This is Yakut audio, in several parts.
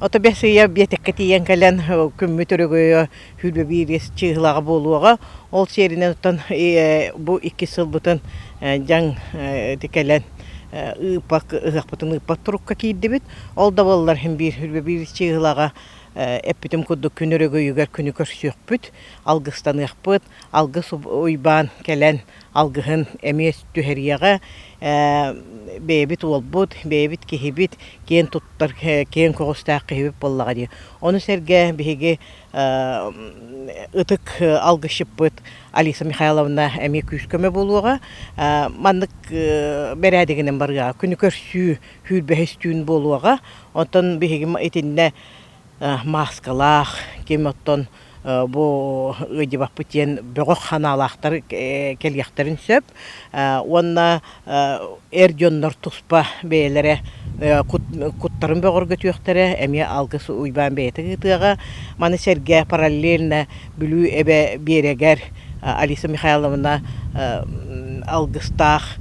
Ото бэс ыйа биэтэккэ тиийэн кэлэн күммүт өрөгөйө 21 чыыһылаҕа буолуоҕа. Ол сиэринэн оттон бу икки сылбытын дьаҥ кэлэн ыыппак ыһыахпытын ыыппат турукка киирдибит. Ол да буоллар иһин биир 21 чыыһылаҕа эппитим курдук күн өрөгөйүгэр күнү көрсүөхпүт, алгыстаныахпыт, алгыс Уйбаан кэлэн алгыһын эмиэ түһэриэҕэ. Бэйэбит уолбут, бэйэбит киһибит, киэн туттар, киэҥ көҕүстээх киһибит буоллаҕа дии. Ону сэргэ биһиги ытык алгысчыппыт Алиса Михайловна эмиэ күүс-көмө буолуоҕа. Маннык бэрээдэгинэн барыаҕа. Күнү көрсүү сүүрбэһис түүн буолуоҕа. Оттон биһиги итиннэ мааскалаах, ким оттон бу ыалдьыбаппыт диэн бөҕөх санаалаахтар кэлиэхтэрин сөп. Уонна эр дьоннор туспа бэйэлэрэ куттарын бөҕөргөтүөхтэрэ, эмиэ Алгыс Уйбаан бэйэтэ ыытыаҕа. Маны сэргэ параллельно Бүлүү эбэ биэрэгэр Алиса Михайловна алгыстаах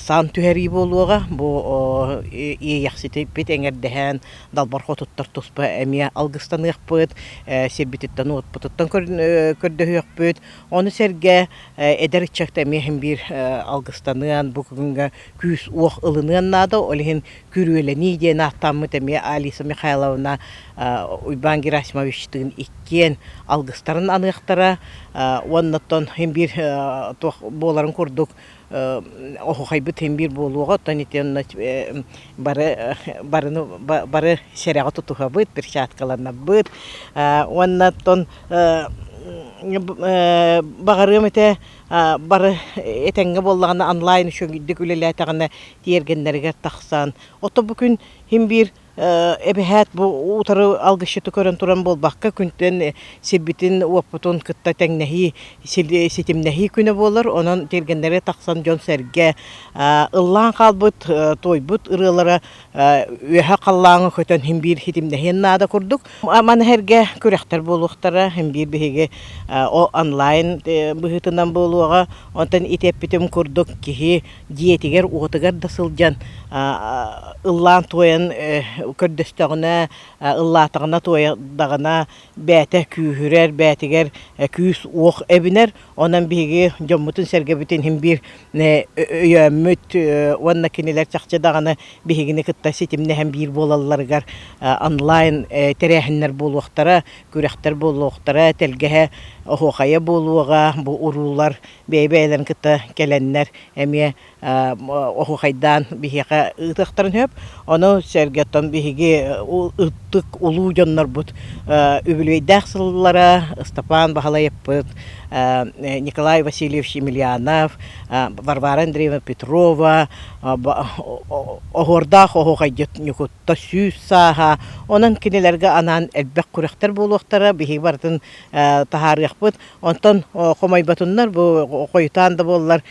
саан түһэрии буолуоҕа. Бу иэйэхситиппит эҥэрдэһэн далбар хотуттар туспа эмиэ алгыстаныахпыт, сирбититтэн-уотпутуттан көрдөһүөхпүт. Ону сэргэ эдэр ыччат эмиэ иһин биир алгыстаныан, бу күҥҥэ күүс-уох ылыныан наада. Ол иһин күрүөлэнии диэн ааттааммыт эмиэ Алиса Михайловна Уйбаан Герасимовичтыын иккиэн алгыстарын аныахтара уонна оттон иһин биир туох буоларын курдук оһуохайбыт иһин биир буолуоҕа, оттон ити онно бары барыны бары сэрэҕи тутуһабыт, перчаткаланабыт уонна оттон баҕарыам этэ бары этэҥҥэ буоллаҕына онлайн үчүгэйдик үлэлээтэҕинэ тиэргэннэригэр тахсан ото бу күн иһин биир эбэһээт бу утары алгысчыты көрөн туран буолбакка, күнтэн сирбитин-уоппутун кытта тэҥнэһии, ситимнэһии күнэ буолар. Онон тиэргэннэргэ тахсан дьон-сэргэ ыллаан хаалбыт, туойбут ырыалара үөһэ халлааҥҥа көтөн иһин биир ситимнэһиэн наада курдук. Маны сэргэ күрэхтэр буолуохтара, иһин биир биһиги онлайн быһыытынан буолуоҕа. Онтон ити эппитим курдук киһи дьиэтигэр-уотугар да сылдьан ыллаан-туойан көрдөстөҕүнэ, ыллаатаҕына-туойдаҕына бэйэтэ күүһүрэр, бэйэтигэр күүс-уох эбинэр. Онон биһиги дьоммутун-сэргэбитин иһин биир өйөөммүт уонна кинилэр чахчы даҕаны биһигини кытта ситимнэһэн биир буолалларыгар онлайн тэрээһиннэр буолуохтара, күрэхтэр буолуохтара, тэлгэһэ оһуохайа буолуоҕа, бу уруулар бэйэ-бэйэлэрин кытта кэлэннэр эмиэ оһуохайдаан биһиэхэ ыытыахтарын сөп. Ону сэргэ оттон биһиги ытык улуу дьоннорбут үбүлүөйдээх сыллара Ыстапаан Баһылайаппыт, Николай Васильевич Емельянов, Варвара Андреевна Петрова, оһуордаах оһуохайдьыт Ньукутта 100 сааһа. Онон кинилэргэ анаан элбэх күрэхтэр буолуохтара. Биһиги барытын таһаарыахпыт. Онтон хомойботуннар бу хойутаан да буоллар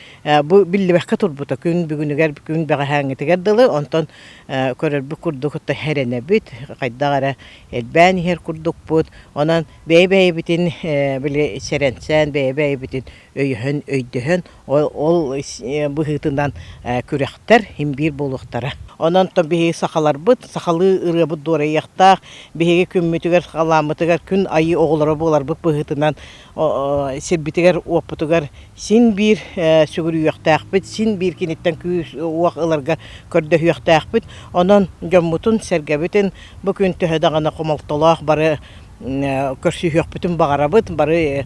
бу биллибэккэ турбута күн бүгүнүгэр күн бэҕэһээҥҥитигэр дылы онтон көрөрбүт курдук эрэнэбит хайдах эрэ элбээн иһэр курдукпут онон бэйэ-бэйэбитин били сэрэнсэн бэйэ-бэйэбитин өйөһөн өйдөһөн ол быһыытынан күрэхтэр син биир буолуохтара. Онон биһиги сахаларбыт сахалыы ырыабыт дуорайыахтаах, биһиги күммүтүгэр халааммытыгар күн айыы оҕолоро буоларбыт быһыытынан сирбитигэр-уоппутугар син биир сүгүрүйүөхтээхпит, син биир киниттэн күүс-уох ыларга көрдөһүөхтээхпит. Онон дьоммутун-сэргэбитин бу күн төһө даҕаны хомолтолоох бары көрсүһүөхпүтүн баҕарабыт, бары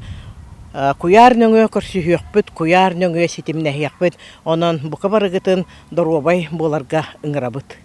куйаар нөҥүө көрсүһүөхпүт, куйаар нөҥүө ситимнэһиэхпит. Онон бука барыгытын доруобай буоларга ыҥырабыт.